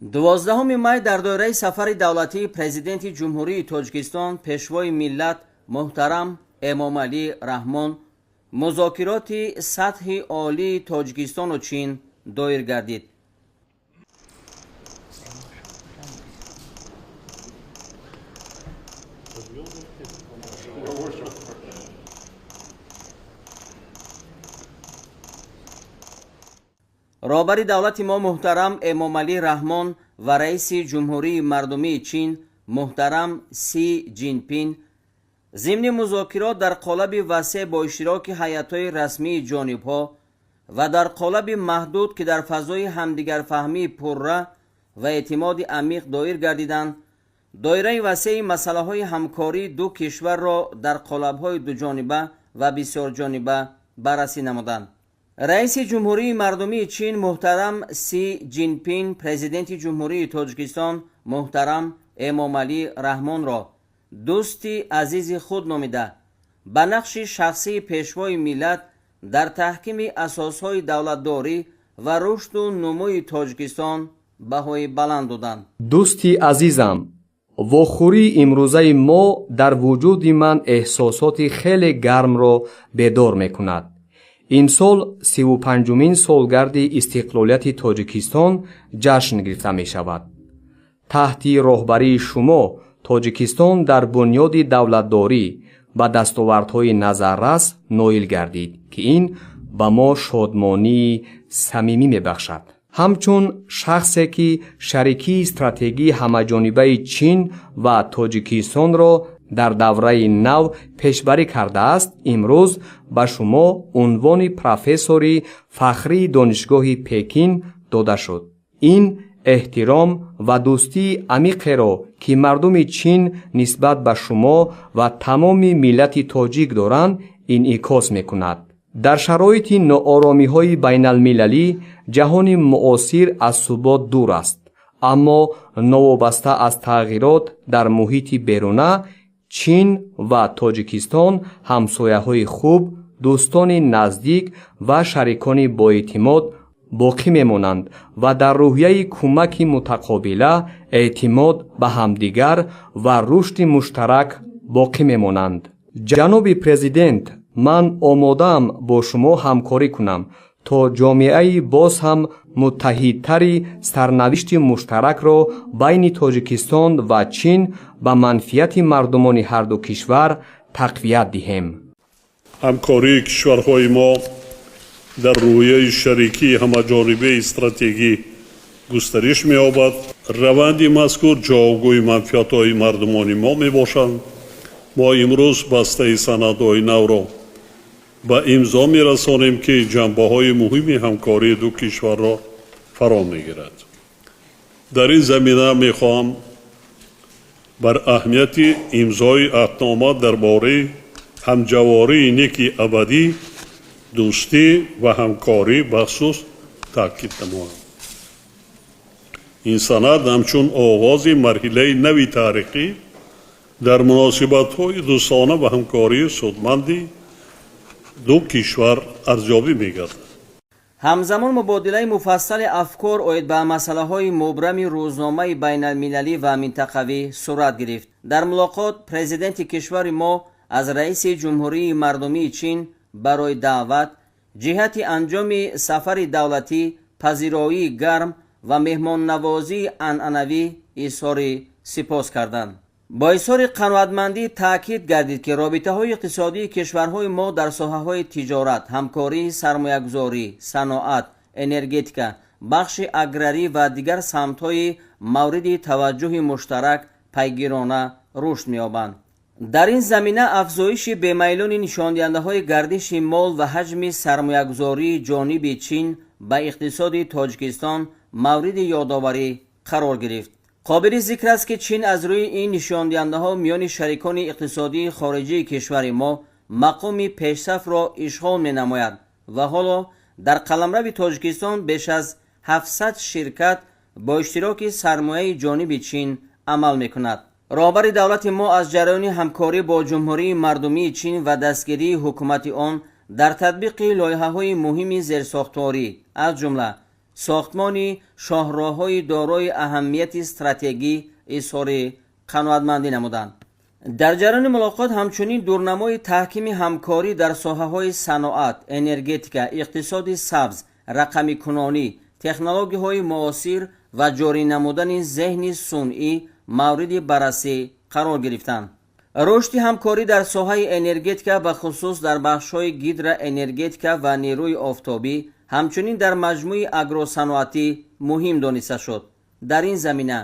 12 май дар доираи сафари давлатии Президенти Ҷумҳурии Тоҷикистон, Пешвои миллат муҳтарам Эмомалӣ Раҳмон музокироти сатҳи олии Тоҷикистону Чин доир гардид. Роҳбари давлати мо муҳтарам Эмомалӣ Раҳмон ва раиси Ҷумҳурии Мардумии Чин муҳтарам Си Ҷинпин зимни музокирот дар қолаби васеъ бо иштироки ҳайатҳои расмии ҷонибҳо ва дар қолаби маҳдуд, ки дар фазои ҳамдигарфаҳмии пурра ва эътимоди амиқ доир гардиданд, доираи васеи масъалаҳои ҳамкории ду кишварро дар қолабҳои дуҷониба ва бисёрҷониба баррасӣ намуданд. Раиси Ҷумҳурии Мардумии Чин муҳтарам Си Ҷинпин Президенти Ҷумҳурии Тоҷикистон муҳтарам Эмомалӣ Раҳмонро дӯсти азизи худ номида, ба нақши шахсии Пешвои миллат дар таҳкими асосҳои давлатдорӣ ва рушду нумӯи Тоҷикистон баҳои баланд доданд. Дӯсти азизам, вохӯрии имрӯзаи мо дар вуҷуди ман эҳсосоти хеле гармро бедор мекунад. Имсол 35-умин солгарди истиқлолияти Тоҷикистон ҷашн гирифта мешавад. Таҳти роҳбарии шумо Тоҷикистон дар бунёди давлатдорӣ ба дастовардҳои назаррас ноил гардид, ки ин ба мо шодмонии самимӣ мебахшад. Ҳамчун шахсе, ки шарикии стратегии ҳамаҷонибаи Чин ва Тоҷикистонро дар давраи нав пешбарӣ кардааст, имрӯз ба шумо унвони профессори фахрии Донишгоҳи Пекин дода шуд. Ин эҳтиром ва дӯстии амиқеро, ки мардуми Чин нисбат ба шумо ва тамоми миллати тоҷик доранд, инъикос мекунад. Дар шароити нооромиҳои байналмилалӣ ҷаҳони муосир аз субот дур аст, аммо новобаста аз тағйирот дар муҳити беруна, Чин ва Тоҷикистон ҳамсояҳои хуб, дӯстони наздик ва шарикони боэътимод боқӣ мемонанд ва дар рӯҳияи кӯмаки мутақобила, эътимод ба ҳамдигар ва рушди муштарак боқӣ мемонанд. Ҷаноби президент, ман омодаам бо шумо ҳамкорӣ кунам, то ҷомеаи боз ҳам муттаҳидтари сарнавишти муштаракро байни Тоҷикистон ва Чин ба манфиати мардумони ҳарду кишвар тақвият диҳем. Ҳамкории кишварҳои мо дар рӯҳияи шарикии ҳамаҷонибаи стратегӣ густариш меёбад. Раванди мазкур ҷавобгӯи манфиатҳои мардумони мо мебошанд. Мо имрӯз бастаи санадҳои навро ба имзо мерасонем, ки ҷанбаҳои муҳими ҳамкории ду кишварро фаро мегирад. Дар ин замина мехоҳам бар аҳамияти имзои аҳднома дар бораи ҳамҷавории неки абадӣ, дӯстӣ ва ҳамкорӣ бахусус таъкид намоям. Ин санад ҳамчун оғози марҳилаи нави таърихӣ дар муносибатҳои дӯстона ва ҳамкории судманди ду кишвар арзёбӣ мегардад. Ҳамзамон мубодилаи муфассали афкор оид ба масъалаҳои мубрами рӯзномаи байналмилалӣ ва минтақавӣ сурат гирифт. Дар мулоқот президенти кишвари мо аз раиси Ҷумҳурии Мардумии Чин барои даъват ҷиҳати анҷоми сафари давлатӣ, пазироии гарм ва меҳмоннавозии анъанавӣ изҳори сипос карданд. Бо изҳори қаноатмандӣ таъкид гардид, ки робитаҳои иқтисодии кишварҳои мо дар соҳаҳои тиҷорат, ҳамкории сармоягузорӣ, саноат, энергетика, бахши аграрӣ ва дигар самтҳои мавриди таваҷҷӯҳи муштарак пайгирона рушд меёбанд. Дар ин замина афзоиши бемайлони нишондиҳандаҳои гардиши мол ва ҳаҷми сармоягузории ҷониби Чин ба иқтисоди Тоҷикистон мавриди ёдоварӣ қарор гирифт. Қобили зикр аст, ки Чин аз рӯи ин нишондиҳандаҳо миёни шарикони иқтисодии хориҷии кишвари мо мақоми пешсафро ишғол менамояд ва ҳоло дар қаламрави Тоҷикистон беш аз 700 ширкат бо иштироки сармояи ҷониби Чин амал мекунад. Роҳбари давлати мо аз ҷараёни ҳамкорӣ бо Ҷумҳурии Мардумии Чин ва дастгирии ҳукумати он дар татбиқи лоиҳаҳои муҳими зерсохторӣ, аз ҷумла Сохтмони шоҳроҳҳои дорои аҳамияти стратегӣ изҳори қаноатмандӣ намуданд. Дар ҷараёни мулоқот ҳамчунин дурнамои таҳкими ҳамкорӣ дар соҳаҳои саноат, энергетика, иқтисоди сабз, рақамикунонӣ, технологияҳои муосир ва ҷорӣ намудани зеҳни сунъӣ мавриди баррасӣ қарор гирифтанд. Рушди ҳамкорӣ дар соҳаи энергетика, бахусус дар бахшҳои гидроэнергетика ва нерӯи офтобӣ, ҳамчунин дар маҷмӯи агросаноатӣ муҳим дониста шуд. Дар ин замина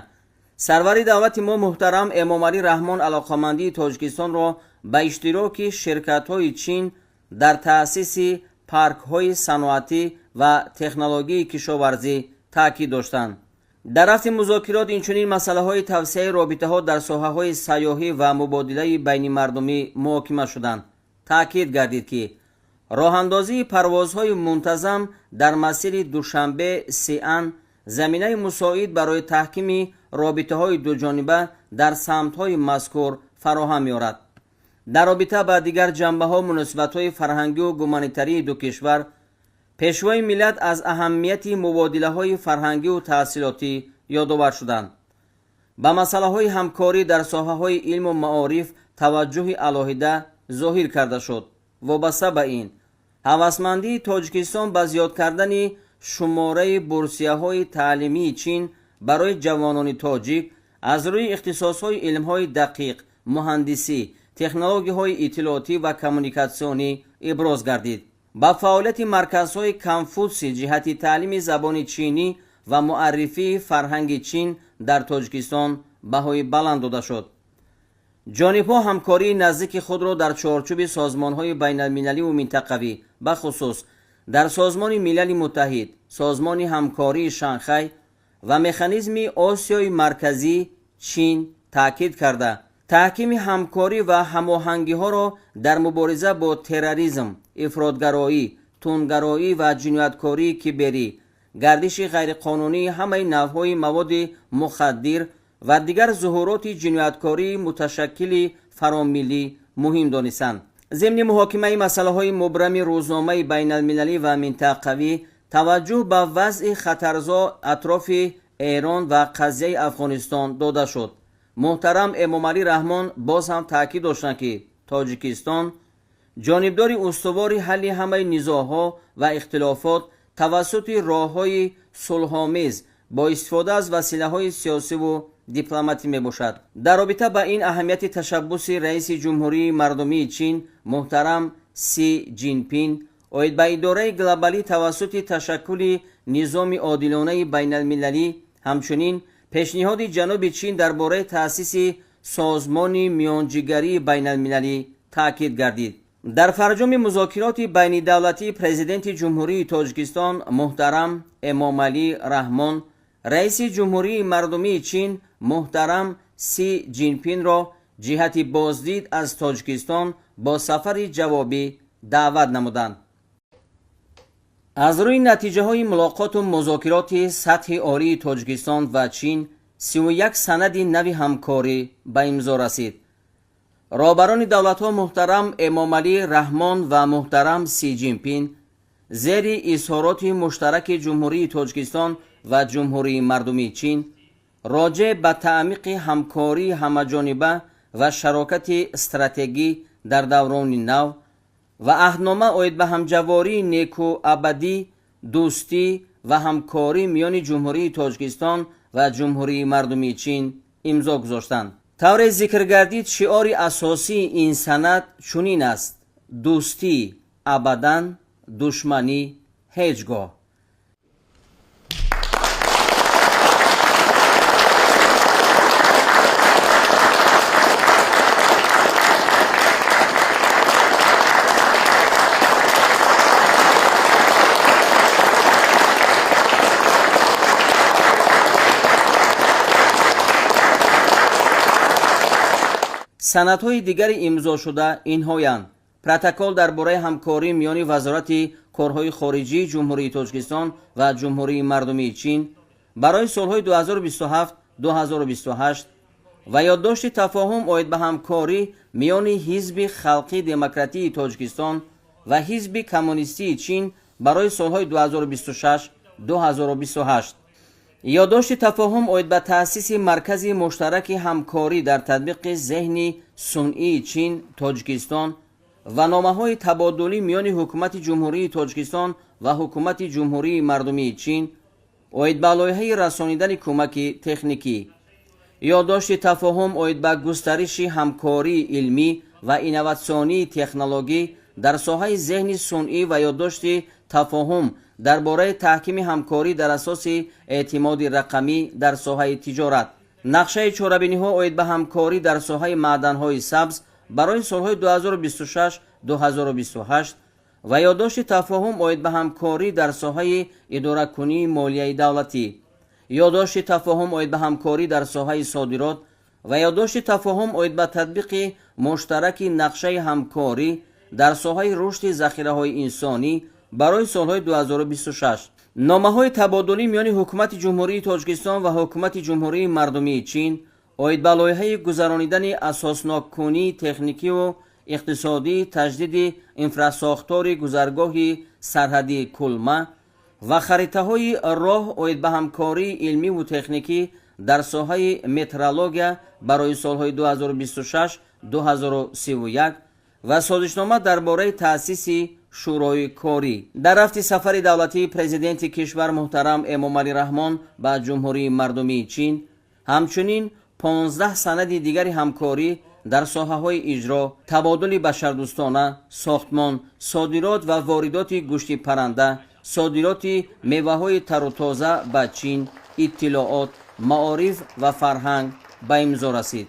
сарвари давлати мо муҳтарам Эмомалӣ Раҳмон алоқамандии Тоҷикистонро ба иштироки ширкатҳои Чин дар таъсиси паркҳои саноатӣ ва технологияи кишоварзӣ таъкид доштанд. Дар рафти музокирот инчунин масъалаҳои тавсеаи робитаҳо дар соҳаҳои сайёҳӣ ва мубодилаи байнимардумӣ муҳокима шуданд. Таъкид гардид, ки роҳандозии парвозҳои мунтазам дар масири Душанбе Сиан заминаи мусоид барои таҳкими робитаҳои дуҷониба дар самтҳои мазкур фароҳам меорад. Дар робита ба дигар ҷанбаҳо муносибатҳои фарҳангию гуманитарии ду кишвар, Пешвои миллат аз аҳамияти мубодилаҳои фарҳангию таҳсилотӣ ёдовар шуданд. Ба масъалаҳои ҳамкорӣ дар соҳаҳои илму маориф таваҷҷӯҳи алоҳида зоҳир карда шуд. Вобаста ба ин, ҳавасмандии Тоҷикистон ба зиёд кардани шумораи бурсияҳои таълимии Чин барои ҷавонони тоҷик аз рӯи ихтисосҳои илмҳои дақиқ, муҳандисӣ, технологияҳои иттилоотӣ ва коммуникатсионӣ иброз гардид. Ба фаъолияти марказҳои Конфутсий ҷиҳати таълими забони чинӣ ва муаррифии фарҳанги Чин дар Тоҷикистон баҳои баланд дода шуд. Ҷонибҳо ҳамкории наздики худро дар чорчӯби созмонҳои байналмилаливу минтақавӣ, бахусус дар Созмони Милали Муттаҳид, Созмони ҳамкории Шанхай ва механизми Осиёи Марказӣ Чин таъкид карда, таҳкими ҳамкорӣ ва ҳамоҳангиҳоро дар мубориза бо терроризм, ифротгароӣ, тундгароӣ ва ҷинояткории киберӣ, гардиши ғайриқонунии ҳамаи навъҳои маводи мухаддир ва дигар зуҳуроти ҷинояткории муташаккили фаромиллӣ муҳим донистанд. Зимни муҳокимаи масъалаҳои мубрами рӯзномаи байналмилалӣ ва минтақавӣ таваҷҷӯҳ ба вазъи хатарзо атрофи Эрон ва қазияи Афғонистон дода шуд. Муҳтарам Эмомалӣ Раҳмон боз ҳам таъкид доштанд, ки Тоҷикистон ҷонибдори устувори ҳалли ҳамаи низоъҳо ва ихтилофот тавассути роҳҳои сулҳомез бо истифода аз василаҳои сиёсиву дипломатӣ мебошад. Дар робита ба ин аҳамияти ташаббуси раиси Ҷумҳурии Мардумии Чин муҳтарам Си Ҷинпин оид ба идораи глобалӣ тавассути ташаккули низоми одилонаи байналмилалӣ, ҳамчунин пешниҳоди ҷануби Чин дар бораи таъсиси созмони миёнҷигарии байналмилалӣ таъкид гардид. Дар фарҷоми музокироти байнидавлатӣ Президенти Ҷумҳурии Тоҷикистон муҳтарам Эмомалӣ Раҳмон раиси Ҷумҳурии Мардумии Чин муҳтарам Си Ҷинпинро ҷиҳати боздид аз Тоҷикистон бо сафари ҷавобӣ даъват намуданд. Аз рӯи натиҷаҳои мулоқоту музокироти сатҳи олии Тоҷикистон ва Чин 31 санади нави ҳамкорӣ ба имзо расид. Роҳбарони давлатҳо муҳтарам Эмомалӣ Раҳмон ва муҳтарам Си Ҷинпин зери изҳороти муштараки Ҷумҳурии Тоҷикистон ва Ҷумҳурии Мардумии Чин роҷеъ ба таъмиқи ҳамкории ҳамаҷониба ва шарокати стратегӣ дар даврони нав ва аҳднома оид ба ҳамҷавории некуабадӣ, дӯстӣ ва ҳамкорӣ миёни Ҷумҳурии Тоҷикистон ва Ҷумҳурии Мардумии Чин имзо гузоштанд. Тавре зикр гардид, шиори асосии ин санад чунин аст: дӯстӣ абадан, душманӣ ҳеҷ гоҳ. Санадҳои дигари имзошуда инҳоянд: протокол дар бораи ҳамкорӣ миёни Вазорати корҳои хориҷии Ҷумҳурии Тоҷикистон ва Ҷумҳурии Мардумии Чин барои солҳои 2027-2028 ва ёддошти тафоҳум оид ба ҳамкорӣ миёни Ҳизби Халқи Демократии Тоҷикистон ва Ҳизби Коммунистии Чин барои солҳои 2026 2028. Ёддошти тафоҳум оид ба таъсиси маркази муштараки ҳамкорӣ дар татбиқи зеҳни сунъии Чин Тоҷикистон ва номаҳои табодулӣ миёни Ҳукумати Ҷумҳурии Тоҷикистон ва Ҳукумати Ҷумҳурии Мардумии Чин оид ба лоиҳаи расонидани кӯмаки техникӣ. Ёддошти тафоҳум оид ба густариши ҳамкории илмӣ ва инноватсионии технологӣ дар соҳаи зеҳни сунъӣ ва ёддошти тафоҳум дар бораи таҳкими ҳамкорӣ дар асоси эътимоди рақамӣ дар соҳаи тиҷорат. Нақшаи чорабиниҳо оид ба ҳамкорӣ дар соҳаи маъданҳои сабз барои солҳои 2026-2028 ва ёддошти тафоҳум оид ба ҳамкорӣ дар соҳаи идоракунии молияи давлатӣ. Ёддошти тафоҳум оид ба ҳамкорӣ дар соҳаи содирот ва ёддошти тафоҳум оид ба татбиқи муштараки нақшаи ҳамкорӣ дар соҳаи рушди захираҳои инсонӣ барои солҳои 2026. Номаҳои табодулӣ миёни Ҳукумати Ҷумҳурии Тоҷикистон ва Ҳукумати Ҷумҳурии Мардумии Чин оид ба лоиҳаи гузаронидани асосноккунии техникиву иқтисодии таҷдиди инфрасохтори гузаргоҳи сарҳадии Кулма ва харитаҳои роҳ оид ба ҳамкории илмиву техникӣ дар соҳаи метрология барои солҳои 2026-2031 ва созишнома дар бораи таъсиси шӯрои корӣ. Дар рафти сафари давлатии Президенти кишвар муҳтарам Эмомалӣ Раҳмон ба Ҷумҳурии Мардумии Чин ҳамчунин 15 санади дигари ҳамкорӣ дар соҳаҳои иҷро, табодули башардӯстона, сохтмон, содирот ва воридоти гӯшти парранда, содироти меваҳои тару тоза ба Чин, иттилоот, маориф ва фарҳанг ба имзо расид.